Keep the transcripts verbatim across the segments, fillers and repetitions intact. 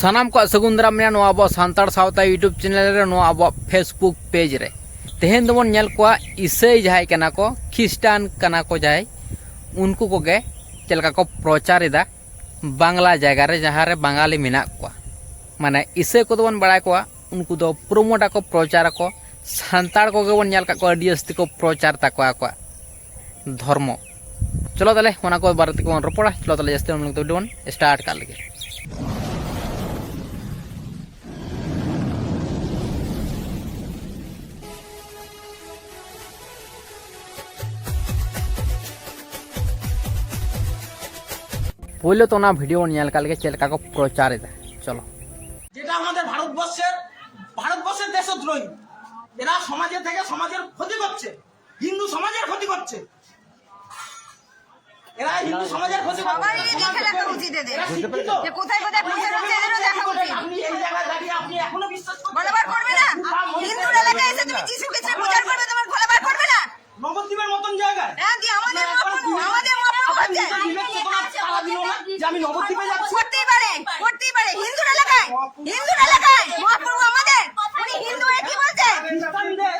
ᱥᱟᱱᱟᱢ ᱠᱚᱣᱟᱜ ᱥᱟᱹᱜᱩᱱ ᱫᱟᱨᱟᱢ ᱢᱮᱱᱟᱜᱼᱟ ᱱᱚᱣᱟ ᱟᱵᱚᱣᱟᱜ ᱥᱟᱱᱛᱟᱲ ᱥᱟᱶᱛᱟ YouTube ᱪᱮᱱᱮᱞ ᱨᱮ, ᱱᱚᱣᱟ ᱟᱵᱚᱣᱟᱜ Facebook ᱯᱮᱡᱽ ᱨᱮ᱾ ᱛᱮᱦᱮᱧ ᱫᱚᱵᱚᱱ ᱧᱮᱞ ᱠᱚᱣᱟ ᱤᱥᱟᱹᱭ ᱡᱟᱦᱟᱸᱭ ᱠᱟᱱᱟ ᱠᱚ, ᱠᱷᱨᱤᱥᱴᱟᱱ ᱠᱟᱱᱟ ᱠᱚ ᱡᱟᱦᱟᱸᱭ, ᱩᱱᱠᱩ ᱠᱚᱜᱮ ᱪᱮᱫ ᱞᱮᱠᱟ ᱠᱚ ᱯᱨᱚᱪᱟᱨ ᱮᱫᱟ ᱵᱟᱝᱞᱟ ᱡᱟᱭᱜᱟ ᱨᱮ, ᱡᱟᱦᱟᱸ ᱨᱮ ᱵᱟᱝᱜᱟᱞᱤ ᱢᱮᱱᱟᱜ ᱠᱚᱣᱟ᱾ ᱢᱟᱱᱮ ᱤᱥᱟᱹᱭ ᱠᱚᱫᱚ ᱵᱚᱱ ᱵᱟᱲᱟᱭ ᱠᱚᱣᱟ, ᱩᱱᱠᱩ ᱫᱚ ᱯᱨᱚᱢᱳᱴ ᱟᱠᱚ, ᱯᱨᱚᱪᱟᱨ ᱟᱠᱚ, ᱥᱟᱱᱛᱟᱲ ᱠᱚᱜᱮ ᱵᱚᱱ ᱧᱮᱞ ᱠᱟᱜ ᱠᱚᱣᱟ ᱟᱹᱰᱤ ᱡᱟᱹᱥᱛᱤ ᱠᱚ ᱯᱨᱚᱪᱟᱨ ᱛᱟᱠᱚᱣᱟ ᱟᱠᱚᱣᱟᱜ ᱫᱷᱚᱨᱢᱚ᱾ ᱪᱚᱞᱚ ᱛᱟᱦᱞᱮ ᱚᱱᱟ ᱠᱚ ᱵᱟᱨᱮ ᱛᱮᱜᱮ ᱵᱚᱱ ᱨᱚᱯᱚᱲᱟ᱾ ᱪᱚᱞᱚ ᱛᱟᱦᱞᱮ ᱡᱟᱹᱥᱛᱤ ᱵᱟᱝ ᱞᱟᱹᱭ ᱠᱟᱛᱮ video ᱵᱚᱱ start ᱠᱟᱜ ᱞᱮᱜᱮ᱾ ᱯᱳᱭᱞᱳ ᱛᱚ ᱚᱱᱟ video ᱵᱚᱱ ᱧᱮᱞ ᱠᱟᱜ ᱞᱮᱜᱮ ᱪᱮᱫ ᱞᱮᱠᱟ ᱠᱚ ᱯᱨᱚᱪᱟᱨ ᱮᱫᱟ᱾ ᱪᱚᱞᱚ। যেটা আমাদের ভারতবর্ষের ভারতবর্ষের দেশদ্রোহী। এরা সমাজে থেকে সমাজের ক্ষতি করছে, হিন্দু সমাজের ক্ষতি করছে। এরা হিন্দু সমাজের ক্ষতি করছে। সবারই দেখে দেখা উচিত এদের। এরা শিক্ষিত। যে কোথায় কোথায় প্রচার হচ্ছে এদেরও দেখা উচিত। আপনি এই জায়গায় দাঁড়িয়ে আপনি এখনো বিশ্বাস করছেন? গোলাবার করবে না? হিন্দুর এলাকায় এসে তুমি যিশু খ্রিস্টের প্রচার করবে, তোমার গোলাবার করবে না? নবদ্বীপের মতন জায়গায়। হ্যাঁ, দিয়ে আমাদের মহাপ্রভু, আমাদের মহাপ্রভু আপনি হচ্ছে। নিজের বিবেক চেতনা তাড়া দিল না যে আমি নবদ্বীপে যাচ্ছি। করতেই পারে, করতেই পারে। হিন্দুর এলাকায়, হিন্দুর এলাকায় মহাপ্রভু আমাদের। উনি হিন্দু হয়ে কি বলছে? খ্রিস্টানদের,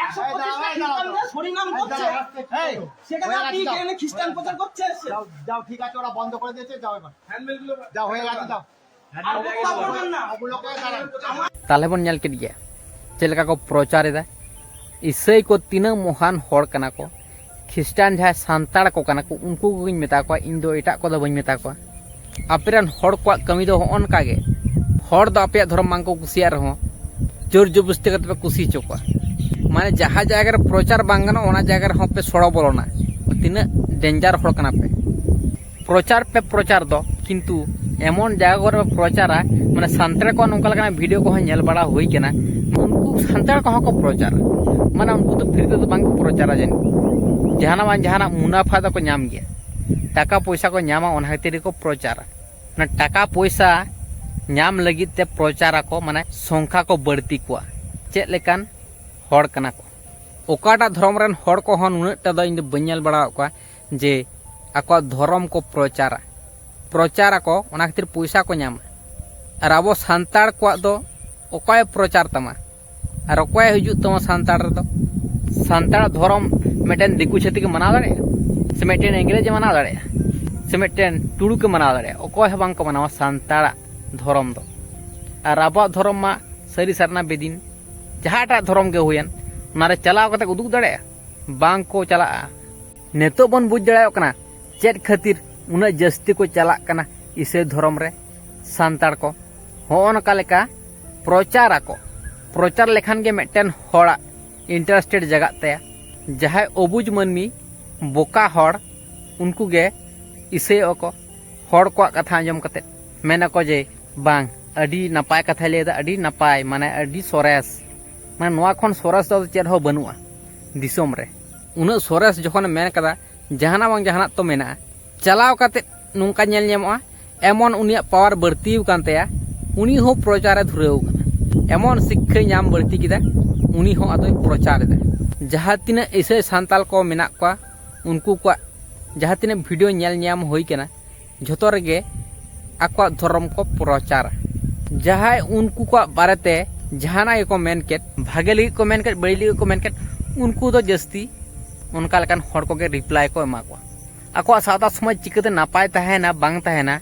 একশো পঁচিশটা খ্রিস্টানদের হরিনাম করছে। এই, সেখানে হয়ে আপনি গেছে, যাও। এখানে খ্রিস্টান প্রচার করছে এসে। যাও, যাও, ঠিক আছে, ওরা বন্ধ করে দিয়েছে, যাও এবার। যাও, হয়ে গেছে, যাও। ᱛᱟᱦᱞᱮ ᱵᱚᱱ ᱧᱮᱞ ᱠᱮᱫ ᱜᱮᱭᱟ ᱪᱮᱫ ᱞᱮᱠᱟ ᱠᱚ ᱯᱨᱚᱪᱟᱨ ᱮᱫᱟ᱾ ᱤᱥᱟᱹᱭ ᱠᱚ ᱛᱤᱱᱟᱹᱜ ᱢᱚᱦᱟᱱ ᱦᱚᱲ ᱠᱟᱱᱟ ᱠᱚ, ᱠᱷᱨᱤᱥᱴᱟᱱ ᱡᱟᱦᱟᱸᱭ ᱥᱟᱱᱛᱟᱲ ᱠᱚ ᱠᱟᱱᱟ ᱠᱚ, ᱩᱱᱠᱩ ᱠᱚᱜᱮᱧ ᱢᱮᱛᱟ ᱠᱚᱣᱟ, ᱤᱧ ᱫᱚ ᱮᱴᱟᱜ ᱠᱚᱫᱚ ᱵᱟᱹᱧ ᱢᱮᱛᱟ ᱠᱚᱣᱟ᱾ ᱟᱯᱮ ᱨᱮᱱ ᱦᱚᱲ ᱠᱚᱣᱟᱜ ᱠᱟᱹᱢᱤ ᱫᱚ ᱦᱚᱸᱜᱼᱚ ᱱᱚᱝᱠᱟ ᱜᱮ, ᱦᱚᱲ ᱫᱚ ᱟᱯᱮᱭᱟᱜ ᱫᱷᱚᱨᱚᱢ ᱵᱟᱝ ᱠᱚ ᱠᱩᱥᱤᱭᱟᱜ ᱨᱮᱦᱚᱸ ᱡᱳᱨ ᱡᱚᱵᱚᱥᱛᱤ ᱠᱟᱛᱮ ᱯᱮ ᱠᱩᱥᱤ ᱦᱚᱪᱚ ᱠᱚᱣᱟ᱾ ᱢᱟᱱᱮ ᱡᱟᱦᱟᱸ ᱡᱟᱭᱜᱟ ᱨᱮ ᱯᱨᱚᱪᱟᱨ ᱵᱟᱝ ᱜᱟᱱᱚᱜᱼᱟ, ᱚᱱᱟ ᱡᱟᱭᱜᱟ ᱨᱮᱦᱚᱸ ᱯᱮ ᱥᱚᱲᱚ ᱵᱚᱞᱚᱱᱟ᱾ ᱛᱤᱱᱟᱹᱜ ᱰᱮᱧᱡᱟᱨ ᱦᱚᱲ ᱠᱟᱱᱟ ᱯᱮ᱾ ᱯᱨᱚᱪᱟᱨ ᱯᱮ ᱯᱨᱚᱪᱟᱨ ᱫᱚ, ᱠᱤᱱᱛᱩ ᱮᱢᱚᱱ ᱡᱟᱭᱜᱟ ᱠᱚᱨᱮ ᱯᱮ ᱯᱨᱚᱪᱟᱨᱟ, ᱢᱟᱱᱮ ᱥᱟᱱᱛᱟᱲ ᱠᱚᱣᱟᱜ ᱱᱚᱝᱠᱟ ᱞᱮᱠᱟᱱᱟᱜ video ᱠᱚᱦᱚᱸ ᱧᱮᱞ ᱵᱟᱲᱟ ᱦᱩᱭ ᱠᱟᱱᱟ᱾ ᱩᱱᱠᱩ ᱥᱟᱱᱛᱟᱲ ᱠᱚᱦᱚᱸ ᱠᱚ ᱯᱨᱚᱪᱟᱨᱟ, ᱢᱟᱱᱮ ᱩᱱᱠᱩ ᱫᱚ free ᱛᱮᱫᱚ ᱵᱟᱝ ᱠᱚ ᱯᱨᱚᱪᱟᱨᱟ ᱡᱟᱹᱱᱤᱡ, ᱡᱟᱦᱟᱱᱟᱜ ᱵᱟᱝ ᱡᱟᱦᱟᱱᱟᱜ ᱢᱩᱱᱟᱯᱷᱟ ᱫᱚᱠᱚ ᱧᱟᱢ ᱜᱮᱭᱟ, ᱴᱟᱠᱟ ᱯᱚᱭᱥᱟ ᱠᱚ ᱧᱟᱢᱟ, ᱚᱱᱟ ᱠᱷᱟᱹᱛᱤᱨ ᱜᱮᱠᱚ ᱯᱨᱚᱪᱟᱨᱟ᱾ ᱚᱱᱟ ᱴᱟᱠᱟ ᱯᱚᱭᱥᱟ ᱧᱟᱢ ᱞᱟᱹᱜᱤᱫ ᱛᱮ ᱯᱨᱚᱪᱟᱨ ᱟᱠᱚ, ᱢᱟᱱᱮ ᱥᱚᱝᱠᱷᱟ ᱠᱚ ᱵᱟᱹᱲᱛᱤ ᱠᱚᱣᱟ᱾ ᱪᱮᱫ ᱞᱮᱠᱟᱱ ᱦᱚᱲ ᱠᱟᱱᱟ ᱠᱚ? ᱚᱠᱟᱴᱟᱜ ᱫᱷᱚᱨᱚᱢ ᱨᱮᱱ ᱦᱚᱲ ᱠᱚᱦᱚᱸ ᱱᱩᱱᱟᱹᱜ ᱴᱟ ᱫᱚ ᱤᱧ ᱫᱚ ᱵᱟᱹᱧ ᱧᱮᱞ ᱵᱟᱲᱟ ᱟᱠᱟᱫ ᱠᱚᱣᱟ ᱡᱮ ᱟᱠᱚᱣᱟᱜ ᱫᱷᱚᱨᱚᱢ ᱠᱚ ᱯᱨᱚᱪᱟᱨᱟ᱾ ᱯᱨᱚᱪᱟᱨ ᱟᱠᱚ, ᱚᱱᱟ ᱠᱷᱟᱹᱛᱤᱨ ᱯᱚᱭᱥᱟ ᱠᱚ ᱧᱟᱢᱟ᱾ ᱟᱨ ᱟᱵᱚ ᱥᱟᱱᱛᱟᱲ ᱠᱚᱣᱟᱜ ᱫᱚ ᱚᱠᱚᱭ ᱯᱨᱚᱪᱟᱨ ᱛᱟᱢᱟ? ᱟᱨ ᱚᱠᱚᱭ ᱦᱤᱡᱩᱜ ᱛᱟᱢᱟ ᱥᱟᱱᱛᱟᱲ ᱨᱮᱫᱚ? ᱥᱟᱱᱛᱟᱲ ᱫᱷᱚᱨᱚᱢ ᱢᱤᱫᱴᱮᱱ ᱫᱤᱠᱩ ᱪᱷᱟᱹᱛᱤᱠ ᱮ ᱢᱟᱱᱟᱣ ᱫᱟᱲᱮᱭᱟᱜᱼᱟ? ᱥᱮ ᱢᱤᱫᱴᱮᱱ ᱤᱝᱨᱮᱡᱽ ᱮ ᱢᱟᱱᱟᱣ ᱫᱟᱲᱮᱭᱟᱜᱼᱟ? ᱥᱮ ᱢᱤᱫᱴᱮᱱ ᱴᱩᱲᱩᱠ ᱮ ᱢᱟᱱᱟᱣ ᱫᱟᱲᱮᱭᱟᱜᱼᱟ? ᱚᱠᱚᱭ ᱦᱚᱸ ᱵᱟᱝ ᱠᱚ ᱢᱟᱱᱟᱣᱟ ᱥᱟᱱᱛᱟᱲᱟᱜ ᱫᱷᱚᱨᱚᱢ ᱫᱚ᱾ ᱟᱨ ᱟᱵᱚᱣᱟᱜ ᱫᱷᱚᱨᱚᱢ ᱢᱟ ᱥᱟᱹᱨᱤ ᱥᱟᱨᱱᱟ ᱵᱮᱫᱤᱱ, ᱡᱟᱦᱟᱸᱴᱟᱜ ᱫᱷᱚᱨᱚᱢ ᱜᱮ ᱦᱩᱭᱮᱱ, ᱚᱱᱟᱨᱮ ᱪᱟᱞᱟᱣ ᱠᱟᱛᱮ ᱩᱫᱩᱜ ᱫᱟᱲᱮᱭᱟᱜᱼᱟ? ᱵᱟᱝ ᱠᱚ ᱪᱟᱞᱟᱜᱼᱟ᱾ ᱱᱤᱛᱚᱜ ᱵᱚᱱ ᱵᱩᱡᱽ ᱫᱟᱲᱮᱭᱟᱜ ᱠᱟᱱᱟ ᱪᱮᱫ ᱠᱷᱟᱹᱛᱤᱨ ᱩᱱᱟᱹᱜ ᱡᱟᱹᱥᱛᱤ ᱠᱚ ᱪᱟᱞᱟᱜ ᱠᱟᱱᱟ ᱤᱥᱟᱹᱭ ᱫᱷᱚᱨᱚᱢ ᱨᱮ ᱥᱟᱱᱛᱟᱲ ᱠᱚ᱾ ᱦᱚᱸᱜᱼᱚ ᱱᱚᱝᱠᱟ ᱞᱮᱠᱟ ᱯᱨᱚᱪᱟᱨ ᱟᱠᱚ᱾ ᱯᱨᱚᱪᱟᱨ ᱞᱮᱠᱷᱟᱱ ᱜᱮ ᱢᱤᱫᱴᱮᱱ ᱦᱚᱲᱟᱜ ᱤᱱᱴᱟᱨᱮᱥᱴᱮᱰ ᱡᱟᱜᱟᱜ ᱛᱟᱭᱟ᱾ ᱡᱟᱦᱟᱸᱭ ᱚᱵᱩᱡᱽ ᱢᱟᱹᱱᱢᱤ, ᱵᱚᱠᱟ ᱦᱚᱲ, ᱩᱱᱠᱩ ᱜᱮ ᱤᱥᱟᱹᱭᱚᱜᱼᱟ ᱠᱚ᱾ ᱦᱚᱲ ᱠᱚᱣᱟᱜ ᱠᱟᱛᱷᱟ ᱟᱸᱡᱚᱢ ᱠᱟᱛᱮ ᱢᱮᱱ ᱟᱠᱚ ᱡᱮ, "ᱵᱟᱝ, ᱟᱹᱰᱤ ᱱᱟᱯᱟᱭ ᱠᱟᱛᱷᱟᱭ ᱞᱟᱹᱭᱫᱟ, ᱟᱹᱰᱤ ᱱᱟᱯᱟᱭ, ᱢᱟᱱᱮ ᱟᱹᱰᱤ ᱥᱚᱨᱮᱥ, ᱢᱟᱱᱮ ᱱᱚᱣᱟ ᱠᱷᱚᱱ ᱥᱚᱨᱮᱥ ᱫᱚ ᱪᱮᱫ ᱦᱚᱸ ᱵᱟᱹᱱᱩᱜᱼᱟ ᱫᱤᱥᱚᱢ ᱨᱮ᱾" ᱩᱱᱟᱹᱜ ᱥᱚᱨᱮᱥ ᱡᱚᱠᱷᱚᱱᱮ ᱢᱮᱱ ᱠᱟᱫᱟ, ᱡᱟᱦᱟᱱᱟᱜ ᱵᱟᱝ ᱡᱟᱦᱟᱱᱟᱜ ᱛᱚ ᱢᱮᱱᱟᱜᱼᱟ᱾ ᱪᱟᱞᱟᱣ ᱠᱟᱛᱮ ᱱᱚᱝᱠᱟ ᱧᱮᱞ ᱧᱟᱢᱚᱜᱼᱟ, ᱮᱢᱚᱱ ᱩᱱᱤᱭᱟᱜ ᱯᱟᱣᱟᱨ ᱵᱟᱹᱲᱛᱤ ᱟᱠᱟᱱ ᱛᱟᱭᱟ, ᱩᱱᱤ ᱦᱚᱸ ᱯᱨᱚᱪᱟᱨᱮ ᱫᱷᱩᱨᱟᱹᱣ ᱟᱠᱟᱱᱟ᱾ ᱮᱢᱚᱱ ᱥᱤᱠᱠᱷᱟᱭ ᱧᱟᱢ ᱵᱟᱹᱲᱛᱤ ᱠᱮᱫᱟ, ᱩᱱᱤ ᱦᱚᱸ ᱟᱫᱚᱭ ᱯᱨᱚᱪᱟᱨ ᱮᱫᱟ᱾ ᱡᱟᱦᱟᱸ ᱛᱤᱱᱟᱹᱜ ᱤᱥᱟᱹᱭ ᱥᱟᱱᱛᱟᱞ ᱠᱚ ᱢᱮᱱᱟᱜ ᱠᱚᱣᱟ, ᱩᱱᱠᱩ ᱠᱚᱣᱟᱜ ᱡᱟᱦᱟᱸ ᱛᱤᱱᱟᱹᱜ ᱵᱷᱤᱰᱤᱭᱳ ᱧᱮᱞ ᱧᱟᱢ ᱦᱩᱭ ᱠᱟᱱᱟ, ᱡᱷᱚᱛᱚ ᱨᱮᱜᱮ ᱟᱠᱚᱣᱟᱜ ᱫᱷᱚᱨᱚᱢ ᱠᱚ ᱯᱨᱚᱪᱟᱨᱟ᱾ ᱡᱟᱦᱟᱸᱭ ᱩᱱᱠᱩ ᱠᱚᱣᱟᱜ ᱵᱟᱨᱮᱛᱮ ᱡᱟᱦᱟᱱᱟᱜ ᱜᱮᱠᱚ ᱢᱮᱱ ᱠᱮᱫ, ᱵᱷᱟᱜᱮ ᱞᱟᱹᱜᱤᱫ ᱠᱚ ᱢᱮᱱ ᱠᱮᱫ, ᱵᱟᱹᱲᱤᱡ ᱞᱟᱹᱜᱤᱫ ᱠᱚ ᱢᱮᱱ ᱠᱮᱫ, ᱩᱱᱠᱩ ᱫᱚ ᱡᱟᱹᱥᱛᱤ ᱚᱱᱠᱟ ᱞᱮᱠᱟᱱ ᱦᱚᱲ ᱠᱚᱜᱮ ᱨᱤᱯᱞᱟᱭ ᱠᱚ ᱮᱢᱟ ᱠᱚᱣᱟ᱾ ᱟᱠᱚᱣᱟᱜ ᱥᱟᱶᱛᱟ ᱥᱚᱢᱟᱡᱽ ᱪᱤᱠᱟᱹᱛᱮ ᱱᱟᱯᱟᱭ ᱛᱟᱦᱮᱱᱟ ᱵᱟᱝ ᱛᱟᱦᱮᱱᱟ,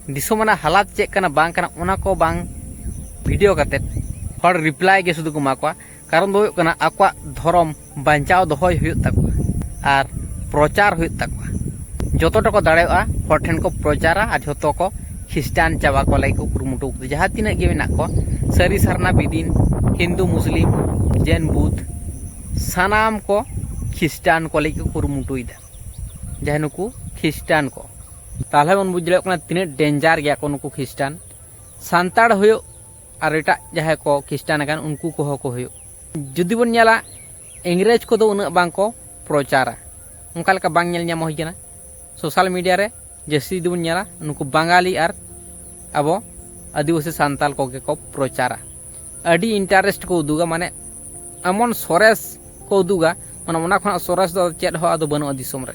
ᱫᱤᱥᱚᱢ ᱨᱮᱱᱟᱜ ᱦᱟᱞᱟᱛ ᱪᱮᱫ ᱠᱟᱱᱟ ᱵᱟᱝ ᱠᱟᱱᱟ, ᱚᱱᱟ ᱠᱚ ᱵᱟᱝ ᱵᱷᱤᱰᱤᱭᱳ ᱠᱟᱛᱮᱫ ᱦᱚᱲ ᱨᱤᱯᱞᱟᱭ ᱜᱮ ᱥᱩᱫᱷᱩ ᱠᱚ ᱮᱢᱟ ᱠᱚᱣᱟ᱾ ᱠᱟᱨᱚᱱ ᱫᱚ ᱦᱩᱭᱩᱜ ᱠᱟᱱᱟ ᱟᱠᱚᱣᱟᱜ ᱫᱷᱚᱨᱚᱢ ᱵᱟᱧᱪᱟᱣ ᱫᱚᱦᱚᱭ ᱦᱩᱭᱩᱜ ᱛᱟᱠᱚᱣᱟ ᱟᱨ ᱯᱨᱚᱪᱟᱨ ᱦᱩᱭᱩᱜ ᱛᱟᱠᱚᱣᱟ᱾ ᱡᱚᱛᱚ ᱴᱩᱠᱩ ᱫᱟᱲᱮᱭᱟᱜᱼᱟ ᱦᱚᱲ ᱴᱷᱮᱱ ᱠᱚ ᱯᱨᱚᱪᱟᱨᱟ ᱟᱨ ᱡᱷᱚᱛᱚ ᱠᱚ ᱠᱷᱤᱥᱴᱟᱱ ᱪᱟᱵᱟ ᱠᱚ ᱞᱟᱹᱜᱤᱫ ᱠᱚ ᱠᱩᱨᱩᱢᱩᱴᱩ ᱠᱟᱫᱟ᱾ ᱡᱟᱦᱟᱸ ᱛᱤᱱᱟᱹᱜ ᱜᱮ ᱢᱮᱱᱟᱜ ᱠᱚ, ᱥᱟᱹᱨᱤ ᱥᱟᱨᱱᱟ ᱵᱤᱫᱤᱱ, ᱦᱤᱱᱫᱩ, ᱢᱩᱥᱞᱤᱢ, ᱡᱮᱱ, ᱵᱩᱫᱷ, ᱥᱟᱱᱟᱢ ᱠᱚ ᱠᱷᱤᱥᱴᱟᱱ ᱠᱚ ᱞᱟᱹᱜᱤᱫ ᱠᱚ ᱠᱩᱨᱩᱢᱩᱴᱩᱭᱮᱫᱟ᱾ ᱡᱟᱦᱟᱸᱭ ᱱᱩᱠᱩ ᱠᱷᱤᱥᱴᱟᱱ ᱠᱚ, ᱛᱟᱦᱚᱞᱮ ᱵᱚᱱ ᱵᱩᱡᱽ ᱫᱟᱲᱮᱭᱟᱜ ᱠᱟᱱᱟ ᱛᱤᱱᱟᱹᱜ ᱰᱮᱧᱡᱟᱨ ᱜᱮᱭᱟ ᱠᱚ ᱱᱩᱠᱩ ᱠᱷᱤᱥᱴᱟᱱ᱾ ᱥᱟᱱᱛᱟᱲ ᱦᱩᱭᱩᱜ ᱟᱨ ᱮᱴᱟᱜ ᱡᱟᱦᱟᱸᱭ ᱠᱚ ᱠᱷᱤᱥᱴᱟᱱ ᱟᱠᱟᱱ, ᱩᱱᱠᱩ ᱠᱚᱦᱚᱸ ᱠᱚ ᱦᱩᱭᱩᱜ᱾ ᱡᱩᱫᱤ ᱵᱚᱱ ᱧᱮᱞᱟ, ᱤᱝᱨᱮᱡᱽ ᱠᱚᱫᱚ ᱩᱱᱟᱹᱜ ᱵᱟᱝ ᱠᱚ ᱯᱨᱚᱪᱟᱨᱟ, ᱚᱱᱠᱟ ᱞᱮᱠᱟ ᱵᱟᱝ ᱧᱮᱞ ᱧᱟᱢ ᱦᱩᱭ ᱠᱟᱱᱟ᱾ ᱥᱳᱥᱟᱞ ᱢᱤᱰᱤᱭᱟ ᱨᱮ ᱡᱟᱹᱥᱛᱤ ᱡᱩᱫᱤ ᱵᱚᱱ ᱧᱮᱞᱟ, ᱱᱩᱠᱩ ᱵᱟᱝᱜᱟᱞᱤ ᱟᱨ ᱟᱵᱚ ᱟᱹᱫᱤᱵᱟᱹᱥᱤ ᱥᱟᱱᱛᱟᱞ ᱠᱚᱜᱮ ᱠᱚ ᱯᱨᱚᱪᱟᱨᱟ᱾ ᱟᱹᱰᱤ ᱤᱱᱴᱟᱨᱮᱥᱴ ᱠᱚ ᱩᱫᱩᱜᱟ, ᱢᱟᱱᱮ ᱮᱢᱚᱱ ᱥᱚᱨᱮᱥ ᱠᱚ ᱩᱫᱩᱜᱟ, ᱢᱟᱱᱮ ᱚᱱᱟ ᱠᱷᱚᱱᱟᱜ ᱥᱚᱨᱮᱥ ᱫᱚ ᱪᱮᱫ ᱦᱚᱸ ᱟᱫᱚ ᱵᱟᱹᱱᱩᱜᱼᱟ ᱫᱤᱥᱚᱢ ᱨᱮ᱾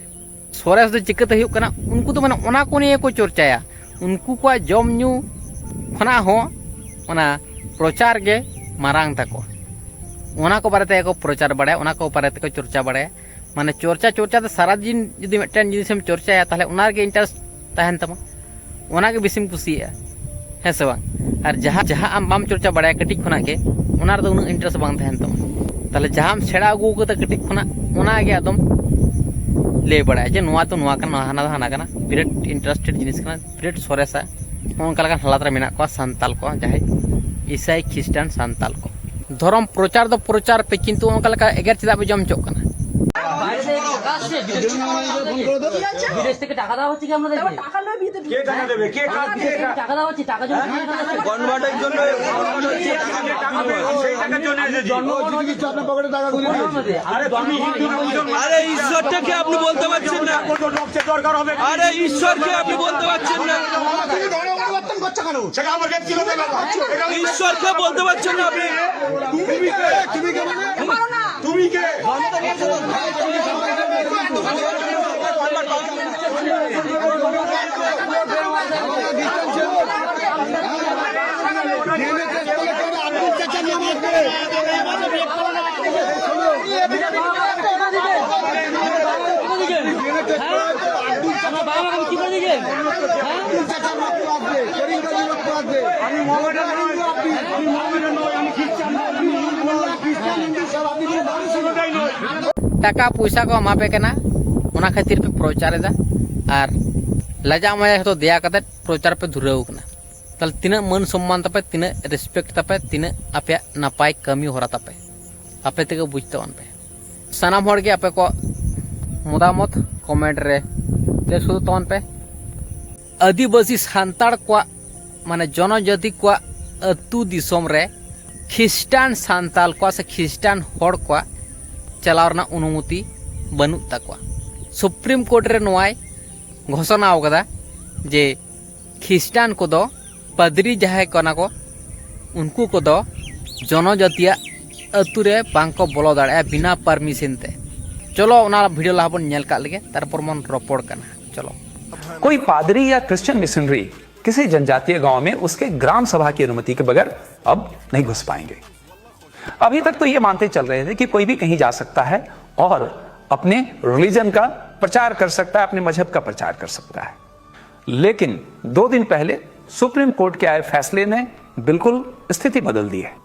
ᱥᱚᱨᱮᱥ ᱫᱚ ᱪᱤᱠᱟᱹᱛᱮ ᱦᱩᱭᱩᱜ ᱠᱟᱱᱟ? ᱩᱱᱠᱩ ᱫᱚ ᱢᱟᱱᱮ ᱚᱱᱟ ᱠᱚ ᱱᱤᱭᱮ ᱠᱚ ᱪᱚᱨᱪᱟᱭᱟ᱾ ᱩᱱᱠᱩ ᱠᱚᱣᱟᱜ ᱡᱚᱢ ᱧᱩ ᱠᱷᱚᱱᱟᱜ ᱦᱚᱸ ᱚᱱᱟ ᱯᱨᱚᱪᱟᱨ ᱜᱮ ᱢᱟᱨᱟᱝ ᱛᱟᱠᱚ᱾ ᱚᱱᱟ ᱠᱚ ᱵᱟᱨᱮ ᱛᱮᱜᱮ ᱠᱚ ᱯᱨᱚᱪᱟᱨ ᱵᱟᱲᱟᱭᱟ, ᱚᱱᱟ ᱠᱚ ᱵᱟᱨᱮ ᱛᱮᱠᱚ ᱪᱚᱨᱪᱟ ᱵᱟᱲᱟᱭᱟ᱾ ᱢᱟᱱᱮ ᱪᱚᱨᱪᱟ, ᱪᱚᱨᱪᱟ ᱛᱮ ᱥᱟᱨᱟ ᱫᱤᱱ ᱡᱩᱫᱤ ᱢᱤᱫᱴᱮᱱ ᱡᱤᱱᱤᱥᱮᱢ ᱪᱚᱨᱪᱟᱭᱟ, ᱛᱟᱦᱚᱞᱮ ᱚᱱᱟ ᱨᱮᱜᱮ ᱤᱱᱴᱟᱨᱮᱥᱴ ᱛᱟᱦᱮᱱ ᱛᱟᱢᱟ, ᱚᱱᱟ ᱜᱮ ᱵᱮᱥᱤᱢ ᱠᱩᱥᱤᱭᱟᱜᱼᱟ, ᱦᱮᱸ ᱥᱮ ᱵᱟᱝ? ᱟᱨ ᱡᱟᱦᱟᱸ, ᱡᱟᱦᱟᱸ ᱟᱢ ᱵᱟᱢ ᱪᱚᱨᱪᱟ ᱵᱟᱲᱟᱭᱟ ᱠᱟᱹᱴᱤᱡ ᱠᱷᱚᱱᱟᱜ ᱜᱮ, ᱚᱱᱟ ᱨᱮᱫᱚ ᱩᱱᱟᱹᱜ ᱤᱱᱴᱟᱨᱮᱥᱴ ᱵᱟᱝ ᱛᱟᱦᱮᱱ ᱛᱟᱢᱟ᱾ ᱛᱟᱦᱚᱞᱮ ᱡᱟᱦᱟᱸᱢ ᱥᱮᱬᱟ ᱟᱹᱜᱩ ᱠᱟᱫᱟ ᱠᱟᱹᱴᱤᱡ ᱠᱷᱚᱱᱟᱜ, ᱚᱱᱟ ᱜᱮ ᱟᱫᱚᱢ ᱞᱟᱹᱭ ᱵᱟᱲᱟᱭᱟ ᱡᱮ ᱱᱚᱣᱟ ᱫᱚ ᱱᱚᱣᱟ ᱠᱟᱱᱟ, ᱦᱟᱱᱟ ᱫᱚ ᱦᱟᱱᱟ ᱠᱟᱱᱟ, ᱵᱤᱨᱟᱴ ᱤᱱᱴᱟᱨᱮᱥᱴᱮᱰ ᱡᱤᱱᱤᱥ ᱠᱟᱱᱟ, ᱵᱤᱨᱟᱴ ᱥᱚᱨᱮᱥᱟ᱾ ᱱᱚᱜᱼᱚ ᱱᱚᱝᱠᱟ ᱞᱮᱠᱟᱱ ᱦᱟᱞᱟᱛ ᱨᱮ ᱢᱮᱱᱟᱜ ᱠᱚᱣᱟ ᱥᱟᱱᱛᱟᱞ ᱠᱚ, ᱡᱟᱦᱟᱸᱭ ᱤᱥᱟᱭ ᱠᱷᱨᱤᱥᱴᱟᱱ ᱥᱟᱱᱛᱟᱞ ᱠᱚ᱾ ᱫᱷᱚᱨᱚᱢ ᱯᱨᱚᱪᱟᱨ ᱫᱚ ᱯᱨᱚᱪᱟᱨ ᱯᱮ, ᱠᱤᱱᱛᱩ ᱚᱱᱠᱟ ᱞᱮᱠᱟ ᱮᱜᱮᱨ ᱪᱮᱫᱟᱜ ᱯᱮ ᱡᱚᱢ ᱦᱚᱪᱚᱜ ᱠᱟᱱᱟ? বিদেশ থেকে টাকা দেওয়া হচ্ছে কি আপনাদের? টাকা নয়, বিদেশ কে টাকা দেবে? কে কার দিকে টাকা? টাকা দেওয়া হচ্ছে, টাকা জন্য টাকা দেওয়া হচ্ছে। গণমাটার জন্য, গণমাটার জন্য টাকা দেবে, সেই টাকার জন্য এসেছি। জন্মগণ হচ্ছে কিছু আপনার পকেটে টাকা গুলি দিয়েছে। আরে তুমি হিন্দু না মুসলমান? আরে ঈশ্বরটাকে আপনি বলতে পারছেন না? কত রক্তের দরকার হবে? আরে ঈশ্বরকে আপনি বলতে পারছেন না? তুমি ধর্ম পরিবর্তন করছো কেন? সেটা আমার ব্যক্তিগত ব্যাপার। ঈশ্বরকে বলতে পারছেন না আপনি? তুমি কে? তুমি কে মানে? তুমি কে? ᱴᱟᱠᱟ ᱯᱚᱭᱥᱟ ᱠᱚ ᱮᱢᱟ ᱯᱮ ᱠᱟᱱᱟ, ᱚᱱᱟ ᱠᱷᱟᱹᱛᱤᱨ ᱯᱮ ᱯᱨᱚᱪᱟᱨ ᱮᱫᱟ᱾ ᱟᱨ ᱞᱟᱡᱟᱜ ᱢᱟᱡᱟᱜ ᱡᱷᱚᱛᱚ ᱫᱮᱭᱟ ᱠᱟᱛᱮ ᱯᱨᱚᱪᱟᱨ ᱯᱮ ᱫᱷᱩᱨᱟᱹᱣ ᱠᱟᱱᱟ᱾ ᱛᱟᱦᱚᱞᱮ ᱛᱤᱱᱟᱹᱜ ᱢᱟᱹᱱ ᱥᱚᱢᱢᱟᱱ ᱛᱟᱯᱮ, ᱛᱤᱱᱟᱹᱜ ᱨᱮᱥᱯᱮᱠᱴ ᱛᱟᱯᱮ, ᱛᱤᱱᱟᱹᱜ ᱟᱯᱮᱭᱟᱜ ᱱᱟᱯᱟᱭ ᱠᱟᱹᱢᱤ ᱦᱚᱨᱟ ᱛᱟᱯᱮ, ᱟᱯᱮ ᱛᱮᱜᱮ ᱵᱩᱡᱽ ᱛᱟᱵᱚᱱ ᱯᱮ᱾ ᱥᱟᱱᱟᱢ ᱦᱚᱲ ᱜᱮ ᱟᱯᱮ ᱠᱚ ᱢᱚᱛᱟᱢᱚᱛ ᱠᱚᱢᱮᱱᱴ ᱨᱮ ᱞᱟᱹᱭ ᱥᱚᱫᱚᱨ ᱛᱟᱵᱚᱱ ᱯᱮ᱾ ᱟᱹᱫᱤᱵᱟᱹᱥᱤ ᱥᱟᱱᱛᱟᱲ ᱠᱚᱣᱟᱜ, ᱢᱟᱱᱮ ᱡᱚᱱᱚᱡᱟᱹᱛᱤ ᱠᱚᱣᱟᱜ ᱟᱹᱛᱩ ᱫᱤᱥᱚᱢ ᱨᱮ ᱠᱷᱤᱥᱴᱟᱱ ᱥᱟᱱᱛᱟᱞ ᱠᱚᱣᱟᱜ ᱥᱮ ᱠᱷᱤᱥᱴᱟᱱ ᱦᱚᱲ ᱠᱚᱣᱟᱜ ᱪᱟᱞᱟᱣ ᱨᱮᱱᱟᱜ ᱚᱱᱩᱢᱚᱛᱤ ᱵᱟᱹᱱᱩᱜ ᱛᱟᱠᱚᱣᱟ᱾ ᱥᱩᱯᱨᱤᱢ ᱠᱳᱨᱴ ᱨᱮ ᱱᱚᱣᱟᱭ ᱜᱷᱳᱥᱚᱱᱟ ᱟᱠᱟᱫᱟ ᱡᱮ ᱠᱷᱤᱥᱴᱟᱱ ᱠᱚᱫᱚ ᱯᱟᱫᱽᱨᱤ ᱡᱟᱦᱟᱸᱭ ᱠᱟᱱᱟ ᱠᱚ, ᱩᱱᱠᱩ ᱠᱚᱫᱚ ᱡᱚᱱᱚᱡᱟᱹᱛᱤᱭᱟᱜ ᱟᱹᱛᱩ ᱨᱮ ᱵᱟᱝ ᱠᱚ ᱵᱚᱞᱚ ᱫᱟᱲᱮᱭᱟᱜᱼᱟ ᱵᱤᱱᱟ ᱯᱟᱨᱢᱤᱥᱚᱱ ᱛᱮ᱾ ᱪᱚᱞᱚ ᱚᱱᱟ ᱵᱷᱤᱰᱤᱭᱳ ᱞᱟᱦᱟ ᱵᱚᱱ ᱧᱮᱞ ᱠᱟᱜ ᱞᱮᱜᱮ, ᱛᱟᱨᱯᱚᱨ ᱵᱚᱱ ᱨᱚᱯᱚᱲ ᱠᱟᱱᱟ᱾ ᱪᱚᱞᱚ᱾ कोई पादरी या क्रिश्चियन मिशनरी किसी जनजातीय गांव में उसके ग्राम सभा की अनुमति के बगैर अब नहीं घुस पाएंगे। अभी तक तो ये मानते चल रहे थे कि कोई भी कहीं जा सकता है और अपने रिलीजन का प्रचार कर सकता है, अपने मजहब का प्रचार कर सकता है। लेकिन दो दिन पहले सुप्रीम कोर्ट के आए फैसले ने बिल्कुल स्थिति बदल दी है।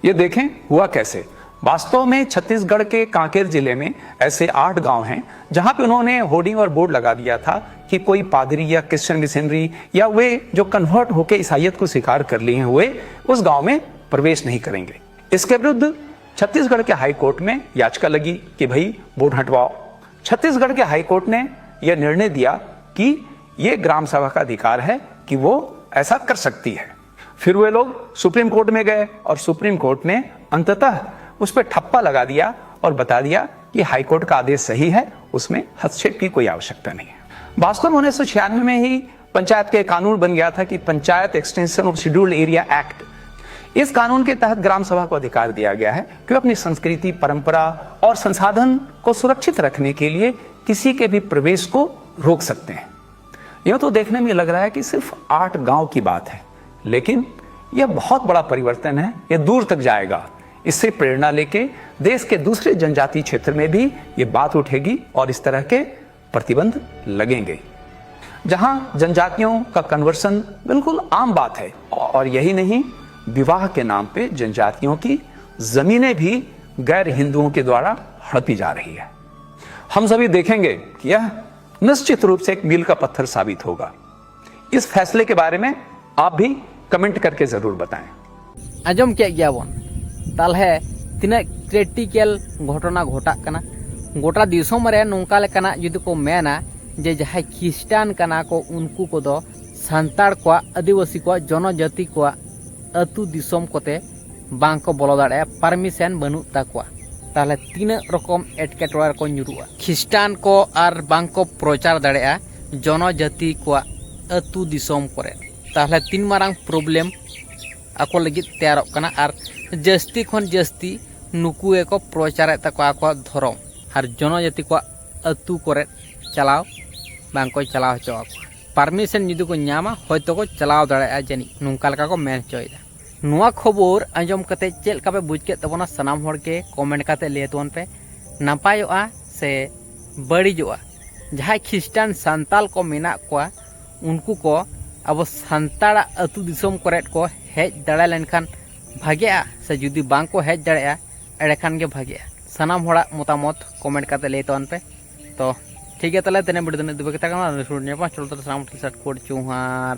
ये देखें हुआ कैसे। वास्तव में छत्तीसगढ़ के कांकेर जिले में ऐसे आठ गांव हैं जहां पे उन्होंने होर्डिंग और बोर्ड लगा दिया था कि कोई पादरी या क्रिश्चियन मिशनरी या वे जो कन्वर्ट होकर ईसाइत को स्वीकार कर लिए हुए उस गांव में प्रवेश नहीं करेंगे। इसके विरुद्ध छत्तीसगढ़ के हाई कोर्ट में याचिका लगी कि भाई बोर्ड हटवाओ। छत्तीसगढ़ के हाई कोर्ट ने यह निर्णय दिया कि ये ग्राम सभा का अधिकार है कि वो ऐसा कर सकती है। फिर वे लोग सुप्रीम कोर्ट में गए और सुप्रीम कोर्ट ने अंततः उस पर ठप्पा लगा दिया और बता दिया कि हाई कोर्ट का आदेश सही है, उसमें हस्तक्षेप की कोई आवश्यकता नहीं है। वास्तव में उन्नीस सौ छियानवे में ही पंचायत के कानून बन गया था कि panchayat extension of scheduled area act, इस कानून के तहत ग्राम सभा को अधिकार दिया गया है कि वे अपनी संस्कृति, परंपरा और संसाधन को सुरक्षित रखने के लिए किसी के भी प्रवेश को रोक सकते हैं। यूं तो देखने में लग रहा है कि सिर्फ आठ गांव की बात है, लेकिन यह बहुत बड़ा परिवर्तन है। यह दूर तक जाएगा। इससे प्रेरणा लेके देश के दूसरे जनजातीय क्षेत्र में भी ये बात उठेगी और इस तरह के प्रतिबंध लगेंगे। जहां जनजातियों का कन्वर्शन बिल्कुल आम बात है, और यही नहीं, विवाह के नाम पे जनजातियों की जमीनें भी गैर हिंदुओं के द्वारा हड़पी जा रही है। हम सभी देखेंगे कि यह निश्चित रूप से एक मील का पत्थर साबित होगा। इस फैसले के बारे में आप भी कमेंट करके जरूर बताएं। ᱟᱸᱡᱚᱢ ᱠᱮᱫ ᱜᱮᱭᱟ ᱵᱚᱱ᱾ ᱛᱟᱦᱚᱞᱮ ᱛᱤᱱᱟᱹᱜ ᱠᱨᱤᱴᱤᱠᱮᱞ ᱜᱷᱚᱴᱚᱱᱟ ᱜᱷᱚᱴᱟᱜ ᱠᱟᱱᱟ᱾ ᱜᱚᱴᱟ ᱫᱤᱥᱚᱢ ᱨᱮ ᱱᱚᱝᱠᱟ ᱞᱮᱠᱟᱱᱟᱜ ᱡᱩᱫᱤ ᱠᱚ ᱢᱮᱱᱟ ᱡᱮ ᱡᱟᱦᱟᱸᱭ ᱠᱷᱤᱥᱴᱟᱱ ᱠᱟᱱᱟ ᱠᱚ, ᱩᱱᱠᱩ ᱠᱚᱫᱚ ᱥᱟᱱᱛᱟᱲ ᱠᱚᱣᱟᱜ, ᱟᱹᱫᱤᱵᱟᱹᱥᱤ ᱠᱚᱣᱟᱜ, ᱡᱚᱱᱚᱡᱟᱹᱛᱤ ᱠᱚᱣᱟᱜ ᱟᱹᱛᱩ ᱫᱤᱥᱚᱢ ᱠᱚᱛᱮ ᱵᱟᱝ ᱠᱚ ᱵᱚᱞᱚ ᱫᱟᱲᱮᱭᱟᱜᱼᱟ, ᱯᱟᱨᱢᱤᱥᱚᱱ ᱵᱟᱹᱱᱩᱜ ᱛᱟᱠᱚᱣᱟ᱾ ᱛᱟᱦᱚᱞᱮ ᱛᱤᱱᱟᱹᱜ ᱨᱚᱠᱚᱢ ᱮᱴᱠᱮᱴᱚᱬᱮ ᱨᱮᱠᱚ ᱧᱩᱨᱩᱜᱼᱟ᱾ ᱠᱷᱤᱥᱴᱟᱱ ᱠᱚ ᱟᱨ ᱵᱟᱝ ᱠᱚ ᱯᱨᱚᱪᱟᱨ ᱫᱟᱲᱮᱭᱟᱜᱼᱟ ᱡᱚᱱᱚᱡᱟᱹᱛᱤ ᱠᱚᱣᱟᱜ ᱟᱹᱛᱩ ᱫᱤᱥᱚᱢ ᱠᱚᱨᱮ᱾ ᱛᱟᱦᱚᱞᱮ ᱛᱤᱱ ᱢᱟᱨᱟᱝ ᱯᱨᱚᱵᱞᱮᱢ ᱟᱠᱚ ᱞᱟᱹᱜᱤᱫ ᱛᱮᱭᱟᱨᱚᱜ ᱠᱟᱱᱟ᱾ ᱟᱨ ᱡᱟᱹᱥᱛᱤ ᱠᱷᱚᱱ ᱡᱟᱹᱥᱛᱤ ᱱᱩᱠᱩ ᱜᱮᱠᱚ ᱯᱨᱚᱪᱟᱨᱮᱫ ᱛᱟᱠᱚᱣᱟ ᱟᱠᱚᱣᱟᱜ ᱫᱷᱚᱨᱚᱢ, ᱟᱨ ᱡᱚᱱᱚᱡᱟᱹᱛᱤ ᱠᱚᱣᱟᱜ ᱟᱹᱛᱩ ᱠᱚᱨᱮ ᱪᱟᱞᱟᱣ ᱵᱟᱝ ᱠᱚ ᱪᱟᱞᱟᱣ ᱦᱚᱪᱚ ᱟᱠᱚᱣᱟ᱾ ᱯᱟᱨᱢᱤᱥᱚᱱ ᱡᱩᱫᱤ ᱠᱚ ᱧᱟᱢᱟ, ᱦᱚᱭᱛᱳ ᱠᱚ ᱪᱟᱞᱟᱣ ᱫᱟᱲᱮᱭᱟᱜᱼᱟ ᱡᱟᱹᱱᱤᱡ, ᱱᱚᱝᱠᱟ ᱞᱮᱠᱟ ᱠᱚ ᱢᱮᱱ ᱦᱚᱪᱚᱭᱮᱫᱟ᱾ ᱱᱚᱣᱟ ᱠᱷᱚᱵᱚᱨ ᱟᱸᱡᱚᱢ ᱠᱟᱛᱮ ᱪᱮᱫ ᱞᱮᱠᱟ ᱯᱮ ᱵᱩᱡᱽ ᱠᱮᱫ ᱛᱟᱵᱚᱱᱟ? ᱥᱟᱱᱟᱢ ᱦᱚᱲ ᱜᱮ ᱠᱚᱢᱮᱱᱴ ᱠᱟᱛᱮ ᱞᱟᱹᱭ ᱛᱟᱵᱚᱱ ᱯᱮ, ᱱᱟᱯᱟᱭᱚᱜᱼᱟ ᱥᱮ ᱵᱟᱹᱲᱤᱡᱚᱜᱼᱟ? ᱡᱟᱦᱟᱸᱭ ᱠᱷᱨᱤᱥᱴᱟᱱ ᱥᱟᱱᱛᱟᱞ ᱠᱚ ᱢᱮᱱᱟᱜ ᱠᱚᱣᱟ, ᱩᱱᱠᱩ ᱠᱚ ᱟᱵᱚ ᱥᱟᱱᱛᱟᱲᱟᱜ ᱟᱹᱛᱩ ᱫᱤᱥᱚᱢ ᱠᱚᱨᱮᱫ ᱠᱚ ᱦᱮᱡ ᱫᱟᱲᱮ ᱞᱮᱱᱠᱷᱟᱱ ᱵᱷᱟᱜᱮᱜᱼᱟ, ᱥᱮ ᱡᱩᱫᱤ ᱵᱟᱝ ᱠᱚ ᱦᱮᱡ ᱫᱟᱲᱮᱭᱟᱜᱼᱟ, ᱮᱸᱰᱮᱠᱷᱟᱱ ᱜᱮ ᱵᱷᱟᱜᱮᱜᱼᱟ? ᱥᱟᱱᱟᱢ ᱦᱚᱲᱟᱜ ᱢᱚᱛᱟᱢᱚᱛ ᱠᱚᱢᱮᱱᱴ ᱠᱟᱛᱮ ᱞᱟᱹᱭ ᱛᱟᱵᱚᱱ ᱯᱮ᱾ ᱛᱚ ᱴᱷᱤᱠ ᱜᱮᱭᱟ, ᱛᱟᱦᱚᱞᱮ ᱛᱮᱦᱮᱧᱟᱜ ᱵᱷᱤᱰᱤᱭᱳ ᱫᱚ ᱤᱱᱟᱹᱜ ᱫᱷᱟᱹᱵᱤᱡ ᱜᱮ ᱛᱟᱦᱮᱸ ᱠᱟᱱᱟ᱾ ᱱᱮᱠᱥᱴ ᱵᱷᱤᱰᱤᱭᱳ ᱧᱟᱯᱟᱢ, ᱪᱚᱞᱚ ᱛᱟᱦᱚᱞᱮ ᱥᱟᱱᱟᱢ ᱠᱚᱴᱷᱮᱱ ᱥᱟᱴ ᱠᱳᱴ ᱡᱚᱦᱟᱨ᱾